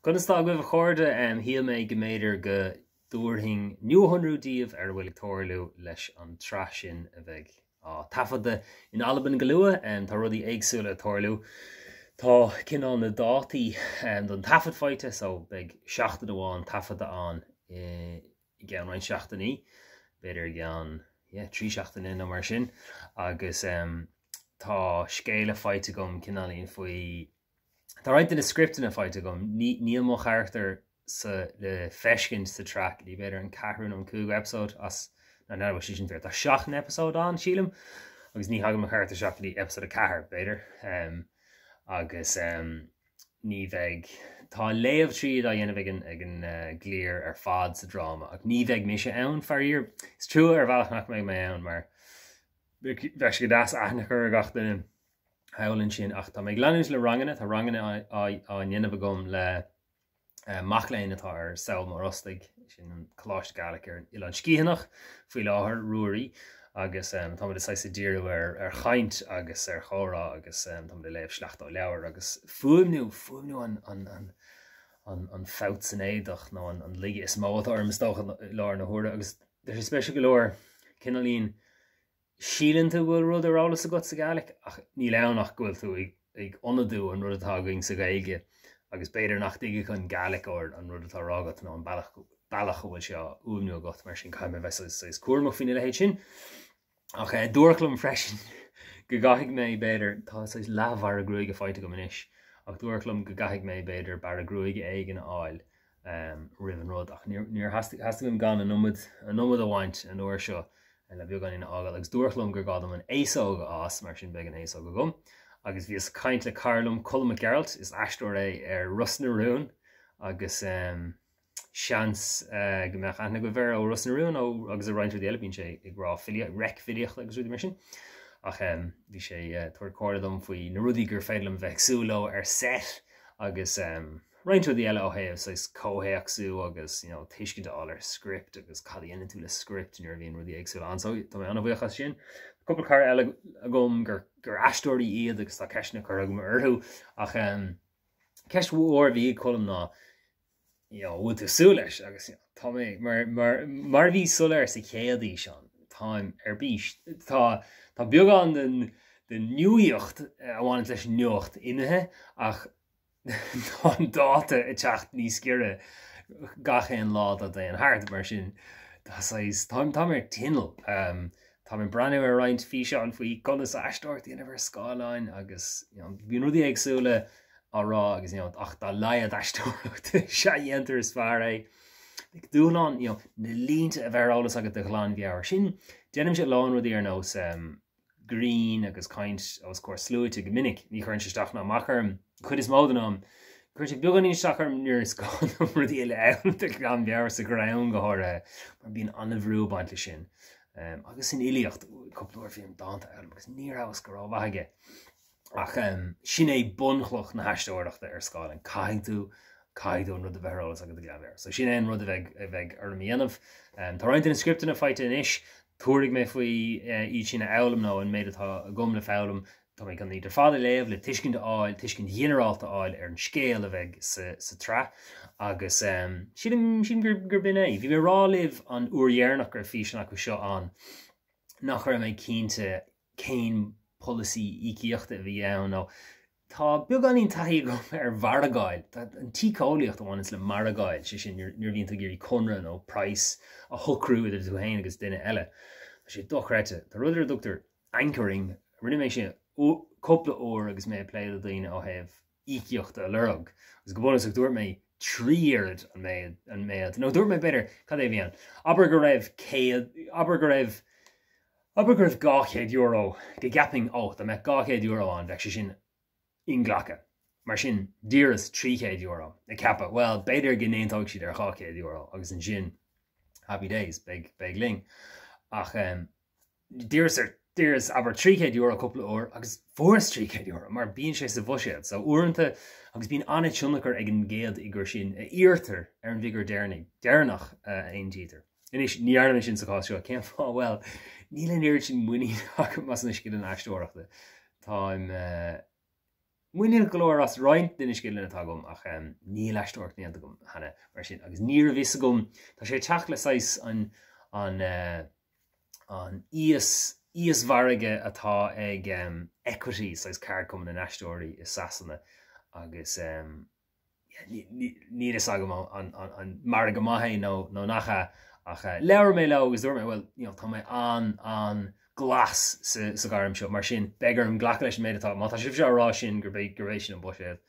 Conas tá agaibh a chairde? Shíl mé go mb'fhéidir go dtabharfainn nuashonrú daoibh ar a bhfuil ag tarlú leis an tsraith sin a bheidh á taifeadadh in Albain go luath. Tá rudaí éagsúla ag tarlú. Tá cineál na dátaí don taifead faighte so beidh seachtain amháin taifeadta ann i gceann roinnt seachtainí, b'fhéidir i gceann, yeah, 3 seachtaine nó mar sin agus tá scéala faighte agam cineáilín faoi Tá roinnt de na scripteanna faighte agam. Níl mo charachtar sa le feiscint sa tsraith go dtí b'fhéidir an ceathrú nó an cúigiú eipeasóid as nó n'fheadar bhfuil sé sin fíor. Tá 7 n-eipeasóid ann, sílim, agus ní thagann mo charachtar isteach go dtí eipeasóid 4, b'fhéidir. Agus ní bheidh, tá léamh tríd á dhéanamh ag an ag an gcliar ar fad sa dráma ach ní bheidh mise ann, faraor. Is trua ar bhealach nach mbeidh mé ann mar bheadh sé go deas aithne a chur ar gach duine. thall ansin ach tá mé ag leanúint le ranganna, tá ranganna á ndéanamh agam le mac léinn atá ar Sabhal Mòr Ostaig, sin an Coláiste Gàidhlig ar an Oileán Sgitheanach faoi láthair, Ruairí, agus táimid saghas ag díriú ar chaint agus ar chomhrá agus táimid ag léamh sleachta ó leabhair agus fuaimniú, fuaimniú an, an, an, an, an fabht san éadach nó an, an laige is mó atá orm is dócha i láthair na huaire agus tá sé spéisiúil go leor cineáilín Síleann tú go bhfuil rud ar eolas agat sa Ghàidhlig ach níl ann ach go bhfuil tú ag ionadú an rud atá againn sa Ghaeilge agus b'fhéidir nach dtuigfeadh an Gàidhligeoir an rud atá á rá agat nó an bealach bealach a bhfuil sé á fhuaimniú agat mar sin caithfidh mé bheith saghas cúramach faoina leithéid sin. Ach dúradh liom freisin go gcaithfidh mé b'fhéidir, tá saghas leathbhearradh gruaige faighte agam anois, ach dúradh liom go gcaithfidh mé b'fhéidir bearradh gruaige éigin a fháil roimh an rud ach níor theastaigh uaim gan an iomad an iomad a bhaint an uair seo le beagáinín a fhágáil agus dúradh liom gur gá dom an fhéasóg a fhás mar sin beidh an fhéasóg agam agus bhíos ag caint le cara liom Colm Mac Gearailt is aisteoir é ar Ros na Rún agus seans go mbeadh aithne agaibh air ó Ros na Rún ó agus i roinnt rudaí eile bíonn sé ag rá filíocht reic filíochta agus rudaí mar sin ach bhí sé ag tabhairt comhairle dom faoi na rudaí gur féidir liom bheith ag súil leo ar set agus roinnt rudaí eile ó thaobh saghas comhthéacsú agus you know tuiscint a fháil ar script agus cad a dhéanann tú le script nuair a bhíonn rudaí éagsúla ann. So tá mé an-bhuíoch as sin. Cúpla cara eile agam gur gur aisteoirí iad agus tá ceisteanna curtha agam orthu ach um, ceist mhór a bhí ag Colm ná you know, bhfuil tú ag súil leis agus you know, tá mé mar, mar, mar a bhí soiléir sa chéad fhíseán táim ar bís. Tá tá beagán den den nuaíocht a bhaineann leis an nuacht imithe ach Tá an dáta ag teacht níos giorra gach aon lá dá dtéann thart, mar sin tá saghas, táim, táim ar tinneall. Táim ag breathnú ar roinnt físeán faoi conas aisteoireacht a dhéanamh ar scáileáin agus you know, bíonn rudaí éagsúla á rá agus you know, ach dá laghad aisteoireacht is ea a dhéantar is fearr é. Like, dúshlán, you know, na línte a bheith ar eolas agat de ghlanmheabhair. Sin, déanaimse a lán rudaí ar nós um, grinn agus caint os comhair sluaite go minic. Ní chuireann sé isteach ná amach orm an chuid is mó den am. Cuireann sé beagáinín isteach orm nuair is gá dom rudaí a léamh de ghlanmheabhair sa ghreann go háirithe, mar bíonn an-bhrú ag baint leis sin. Agus san fhilíocht, cúpla uair bhí orm dánta a fhoghlaim agus ní rabhas go rómhaith aige. Ach sin é bunchloch na haisteoireachta ar scáileán. Caithfidh tú, caithfidh tú an rud a bheith ar eolas agat de ghlanmheabhair. So sin é an rud a bheidh, a bheidh orm a dhéanamh. Tá roinnt de na scripteanna faighte anois. Tabharfaidh mé faoi iad sin a fhoghlaim nó an méid atá agam le foghlaim. Tá mé chun iad ar fad a léamh le tuiscint a fháil, tuiscint ghinearálta a fháil ar an scéal a bheidh sa, sa tsraith. Agus sílim, sílim gur, gur b'in é. Bhí mé ag rá libh an uair dheireanach go raibh físeán acu seo ann nach raibh mé cinnte cén polasaí íocaíochta a bhí ann nó tá beagáinín taithí agam ar mhargáil, tá an tsíceolaíocht a bhaineanns le margáil, sé sin nuair a bhíonn tú ag iarraidh conradh nó praghas a shocrú idir tú féin agus duine eile. Tá sé dochreidte. Tá rud ar a dtugtar anchoring, rinne mé sin cúpla uair agus mé ag plé le daoine ó thaobh íocaíochta a lorg agus go bunúsach dúirt mé 3 oiread an méid, an méid, nó dúirt mé b'fhéidir, cad é a bhí ann, abair go raibh 100, abair go raibh, abair go raibh €200, go gceapfainn, ó, dá mbeadh €200 ann bheadh sé sin inghlactha. Mar sin, d'iarras €300, ag ceapadh, bhuel, b'fhéidir go n-aontóidh siad ar €200 agus ansin, happy days, beidh, beidh linn. Ach, D'iarras ar, d'iarras, abair, €300 cúpla uair agus fuaireas €300 mar bíonn sé sa bhuiséad. So uaireanta, agus bíonn an-tionchar ag an gcéad fhigiúr sin a iarrtar ar an bhfigiúr deireanaigh, deireanach a aontaítear. Anois, ní dhearna mé sin sa chás seo. Cén fáth? Bhuel, níl an oiread sin muinín agam as na scileanna aisteoireachta. Táim eh. Muiníneach go leor as roinnt de na scileanna atá agam ach níl aisteoireacht déanta agam cheana mar sin agus ní raibh fhios agam, tá sé ag teacht le saghas an an an íos íosmhargadh atá ag Equity, saghas ceardchumann na n-aisteoirí i Sasana agus níl fhios agam an margadh maith é nó nach ea ach labhair mé leo agus dúirt mé bhuel you know tá mé an-an-ghlas sa ghairm seo mar sin beidh orm glacadh leis an méid atá má tá sibhse á rá sin gurb é gurb é sin an buiséad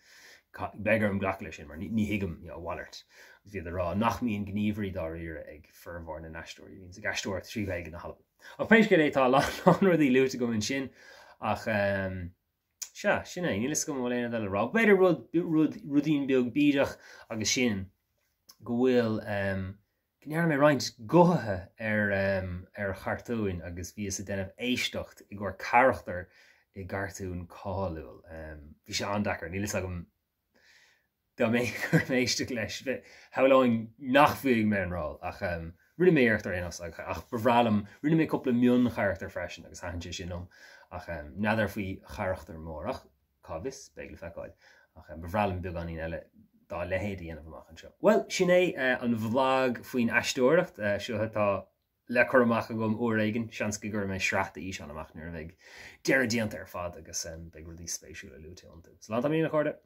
beidh orm glacadh leis sin mar ní thuigim you know a mhalairt. Agus bhíodar ag rá nach mbíonn gníomhairí dáiríre ag formhór na n-aisteoirí a bhíonns ag aisteoireacht trí Ghaeilge na hAlban. Ach pé scéal é tá a lán rudaí luaite agam ansin ach Sea, sin é. Níl fhios agam an bhfuil aon rud eile le rá. B'fhéidir rud, rud, ruidín beag bídeach agus sin go bhfuil, em, go ndearna mé roinnt guthaithe ar, em, ar chartúin agus bhíos ag déanamh éisteacht i gcomhair carachtar i gcartún cáiliúil. Em, bhí sé an-deacair, níl fhios agam Dá mbeinn ag éisteacht leis, shamhlóinn nach bhfuair mé an ról, ach rinne mé iarracht ar aon nós, ach ba bhreá liom, rinne mé cúpla mioncharachtar freisin agus thaitin sé sin liom, ach n'fheadar faoi charachtar mór, ach cá bhfios, beidh le feiceáil, ach ba bhreá liom beagáinín eile dá leithéid a dhéanamh amach anseo. Bhuel, sin é an vlag faoin aisteoireacht, seo atá le cur amach agam uair éigin, seans go gcuirfidh mé sraith d'fhíseáin amach nuair a bheidh deireadh déanta ar fad agus beidh rudaí spéisiúla luaite iontu. Slán tamaillín a chairde!